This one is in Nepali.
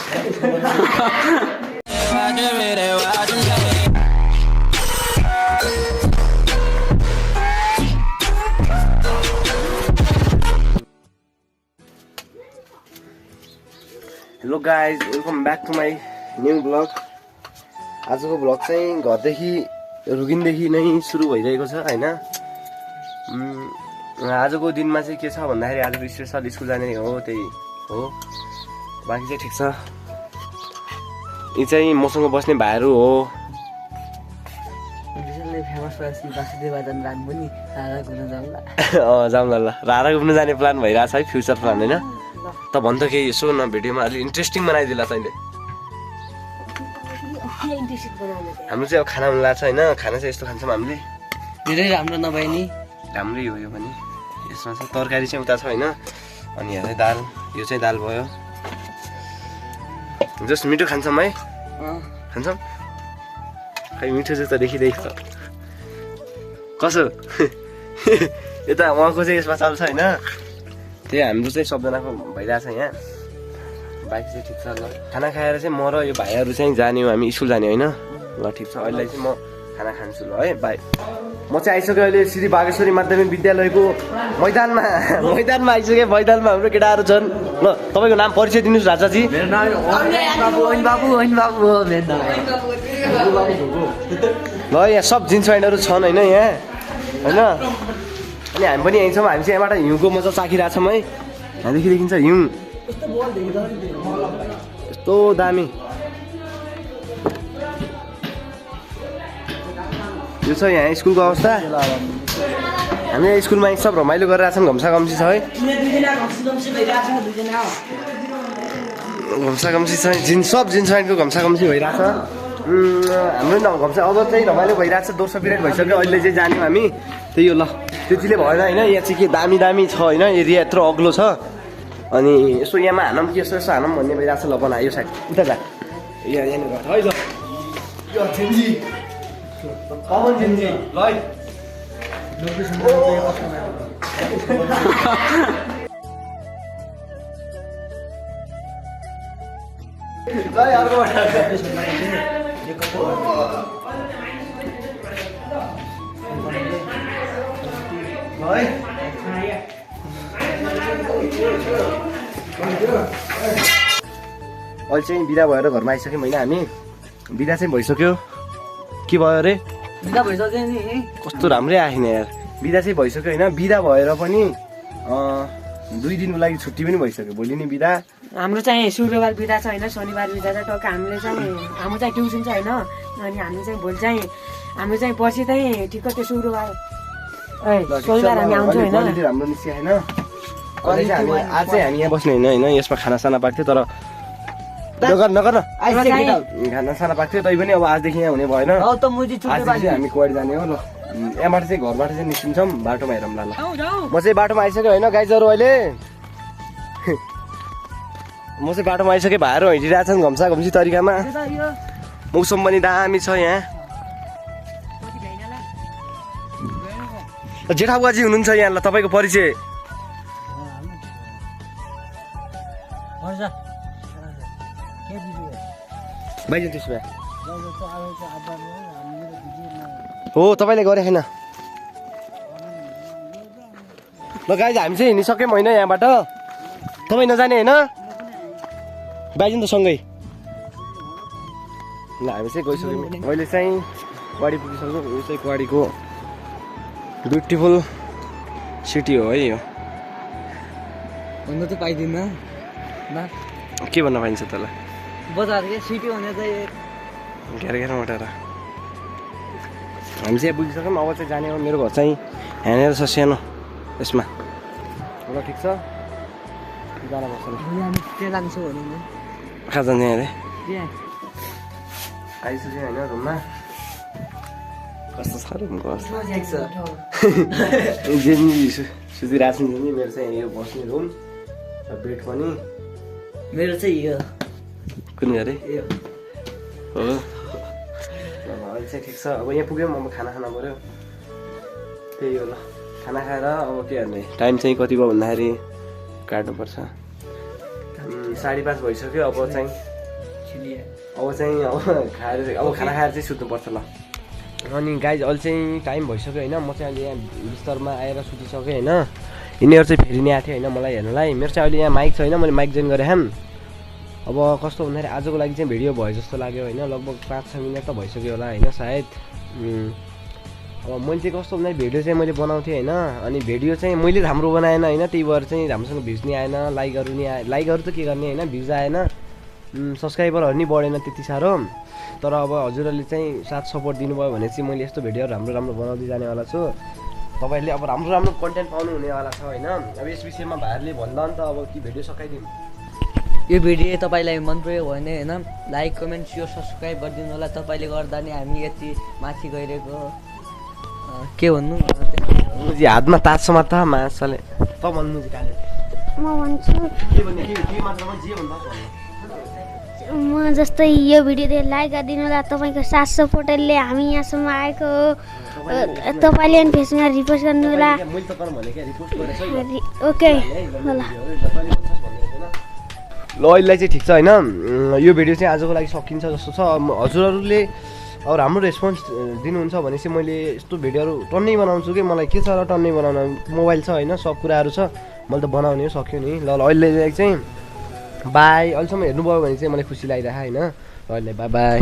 Hello guys, welcome back to my new blog. आजको ब्लग चाहिँ घरदेखि रुगिनदेखि नै सुरु भइरहेको छ होइन। आजको दिनमा चाहिँ के छ भन्दाखेरि आजको स्पेसल स्कुल जाने हो, त्यही हो। बाँकी चाहिँ ठिक छ। यी चाहिँ मसँग बस्ने भाइहरू हो। जाउँला ल, रारा घुम्नु जाने प्लान भइरहेछ है, फ्युचर प्लान होइन। त भन् त केही यसो न, भिडियोमा अलिक इन्ट्रेस्टिङ बनाइदिला चाहिँ। हाम्रो चाहिँ अब खाना मन लाग्छ होइन। खाना चाहिँ यस्तो खान्छौँ हामीले, धेरै राम्रो नभए नि राम्रै हो यो पनि। यसमा चाहिँ तरकारी चाहिँ उता छ होइन। अनि यहाँ चाहिँ दाल, यो चाहिँ दाल भयो। जस्ट मिठो खान्छौँ है, खान्छौँ। खै मिठो चाहिँ त देखिँदैछ कसो। यता उहाँको चाहिँ यसमा चल्छ होइन। त्यही हाम्रो चाहिँ सबजनाको भइरहेछ यहाँ। बाइक चाहिँ ठिक छ ल। खाना खाएर चाहिँ म र यो भाइहरू चाहिँ जाने हो, हामी स्कुल जाने होइन। ल ठिक छ, अहिले चाहिँ म खाना खान्छु ल है भाइ। म चाहिँ आइसकेँ अहिले श्री बागेश्वरी माध्यमिक विद्यालयको मैदानमा आइसकेँ। मैदानमा हाम्रो केटाहरू छन्। ल तपाईँको नाम परिचय दिनुहोस् राजाजी। मेरो नाम बाबु ल यहाँ सब जिन्स प्यान्टहरू छन् होइन यहाँ होइन। अनि हामी पनि यहीँ छौँ। हामी चाहिँ यहाँबाट हिउँको मजा चाखिरहेछौँ है। यहाँदेखि देखिन्छ हिउँ यस्तो दामी। यो छ यहाँ स्कुलको अवस्था। हामी यहाँ स्कुलमा सब रमाइलो गरिरहेछौँ। घम्सा घम्सी छ है, घम्सा घम्सी छ। सब जिन्स प्यान्टको घम्सा घम्सी भइरहेछ। हाम्रो न घम्सा अब चाहिँ रमाइलो भइरहेछ। दोस्रो पिरियड भइसक्यो, अहिले चाहिँ जाने हामी। त्यही हो ल, त्यतिले भएन होइन। यहाँ चाहिँ के दामी दामी छ होइन, एरिया यत्रो अग्लो छ। अनि यसो यहाँमा हानौँ कि यसो हानौँ भन्ने भइरहेछ। ल बना यो साइड उता जा, यहाँनिर है ल। यो झिन्जी कमन झिन्जी ल है। अहिले चाहिँ बिदा भएर घरमा आइसक्यौँ होइन। हामी बिदा चाहिँ भइसक्यो। के भयो अरे, बिदा भइसक्यो नि। कस्तो राम्रै आएन यार। बिदा चाहिँ भइसक्यो होइन। बिदा भएर पनि 2 दिनको लागि छुट्टी पनि भइसक्यो। भोलि नै बिदा। हाम्रो चाहिँ शुक्रबार बिदा छ होइन, शनिबार बिदा छ। टक्क हामीले चाहिँ हाम्रो चाहिँ ट्युसन छ होइन। अनि हामी चाहिँ भोलि चाहिँ हाम्रो चाहिँ पर्सि चाहिँ ठिक्क त्यो शुक्रबार शनिबार हामी आउँछौँ होइन। राम्रो निस्क्यो होइन। आज चाहिँ हामी यहाँ बस्ने होइन होइन। यसमा खानासाना पाएको थियो, तर नगर खानासाना पाएको थियो। तै पनि अब आजदेखि यहाँ हुने भएन। आजदेखि हामी कुवाडी जाने हो। ल यहाँबाट चाहिँ घरबाट चाहिँ निस्किन्छौँ, बाटोमा हेरौँला ल। म चाहिँ बाटोमा आइसकेँ होइन गाइजहरू। अहिले म चाहिँ बाटोमा आइसकेँ। भाइहरू हिँडिरहेछन् घम्सा घम्सी तरिकामा। मौसम पनि दामी छ यहाँ। जेठा बुवाजी हुनुहुन्छ यहाँ। ल तपाईँको परिचय। बाइज त्यसो भए हो, तपाईँले गरे छैन। ल गाइज हामी चाहिँ हिँडिसक्यौँ होइन यहाँबाट। तपाईँ नजाने होइन, बाइज त सँगै। ल हामी चाहिँ गइसक्यौँ। अहिले चाहिँ कुवाडी पुगिसक्यौँ। यो चाहिँ कुवाडीको ब्युटिफुल सिटी हो है यो। भन्नु त पाइदिन्न के भन्न पाइन्छ तँलाई। बजार के सिटी भने चाहिँ घेर उठाएर हामी चाहिँ पुगिसक्यौँ। अब चाहिँ जाने हो। मेरो घर चाहिँ यहाँनिर छ सानो यसमा। ल ठिक छ, जान पर्छ। के लान्छु भने कहाँ जाने अरे। आइसक्यो होइन रुममा। कस्तो छ रुमको सुतिरहेको छु नि। मेरो चाहिँ यो बस्ने रुम, बेड पनि मेरो चाहिँ यो कुन गरे हो। अहिले चाहिँ ठिक छ। अब यहाँ पुग्यौँ। अब खाना खाना पऱ्यो। त्यही हो ल, खाना खाएर अब के गर्ने। टाइम चाहिँ कति भयो भन्दाखेरि काट्नुपर्छ। 5:30 भइसक्यो। अब चाहिँ इसीलिए अब चाहिँ खाएर अब खाना खाएर चाहिँ सुत्नुपर्छ ल। अनि गाइज अहिले चाहिँ टाइम भइसक्यो होइन, म चाहिँ अहिले यहाँ बिस्तरमा आएर सुतिसकेँ होइन। यिनीहरू चाहिँ फेरि नै आएको थियो होइन मलाई हेर्नलाई। मेरो चाहिँ अहिले यहाँ माइक छ होइन, मैले माइक जोइन गरेँ हाम। अब कस्तो भन्दाखेरि आजको लागि चाहिँ भिडियो भयो जस्तो लाग्यो होइन, लगभग 5-6 मिनट त भइसक्यो होला होइन सायद। अब मैले चाहिँ कस्तो भन्दाखेरि भिडियो चाहिँ मैले बनाउँथेँ होइन, अनि भिडियो चाहिँ मैले राम्रो बनाएन होइन, त्यही भएर चाहिँ राम्रोसँग भ्युज नि आएन, लाइकहरू नि आए। लाइकहरू त के गर्ने होइन, भ्युज आएन, सब्सक्राइबरहरू नि बढेन त्यति साह्रो। तर अब हजुरहरूले चाहिँ साथ सपोर्ट दिनुभयो भने चाहिँ मैले यस्तो भिडियोहरू राम्रो राम्रो बनाउँदै जानेवाला छु। तपाईँहरूले अब राम्रो राम्रो कन्टेन्ट पाउनु हुनेवाला छ होइन। अब यस विषयमा भाइहरूले भन्दा नि त अब कि भिडियो सकाइदिनु। यो भिडियो तपाईँलाई मन पर्यो भने होइन लाइक कमेन्ट सेयर सब्सक्राइब गरिदिनु होला। तपाईँले गर्दा नि हामी यति माथि गइरहेको के भन्नु। मुजी हातमा तास समात माछाले त भन्नु चाहिँ काले म भन्छु के भन्ने के मात्रामा जे भन्दा म जस्तै यो भिडियो धेरै लाइक गरिदिनु होला। तपाईँको साथ सपोर्टले हामी यहाँसम्म आएको हो। तपाईँले पनि फेसमा रिपोस्ट गर्नु होला। मैले त भने के रिपोस्ट गरेछ ओके होला। ल अहिलेलाई चाहिँ ठिक छ होइन, यो भिडियो चाहिँ आजको लागि सकिन्छ जस्तो छ। हजुरहरूले अब राम्रो रेस्पोन्स दिनुहुन्छ भने चाहिँ मैले यस्तो भिडियोहरू टन्नै बनाउँछु कि मलाई के छ र टन्नै बनाउन मोबाइल छ होइन, सब कुराहरू छ, मैले त बनाउने हो सक्यो नि। ल अहिले चाहिँ बाई। अहिलेसम्म हेर्नुभयो भने चाहिँ मलाई खुसी लागिरहेको होइन। ल अहिले बाई बाई।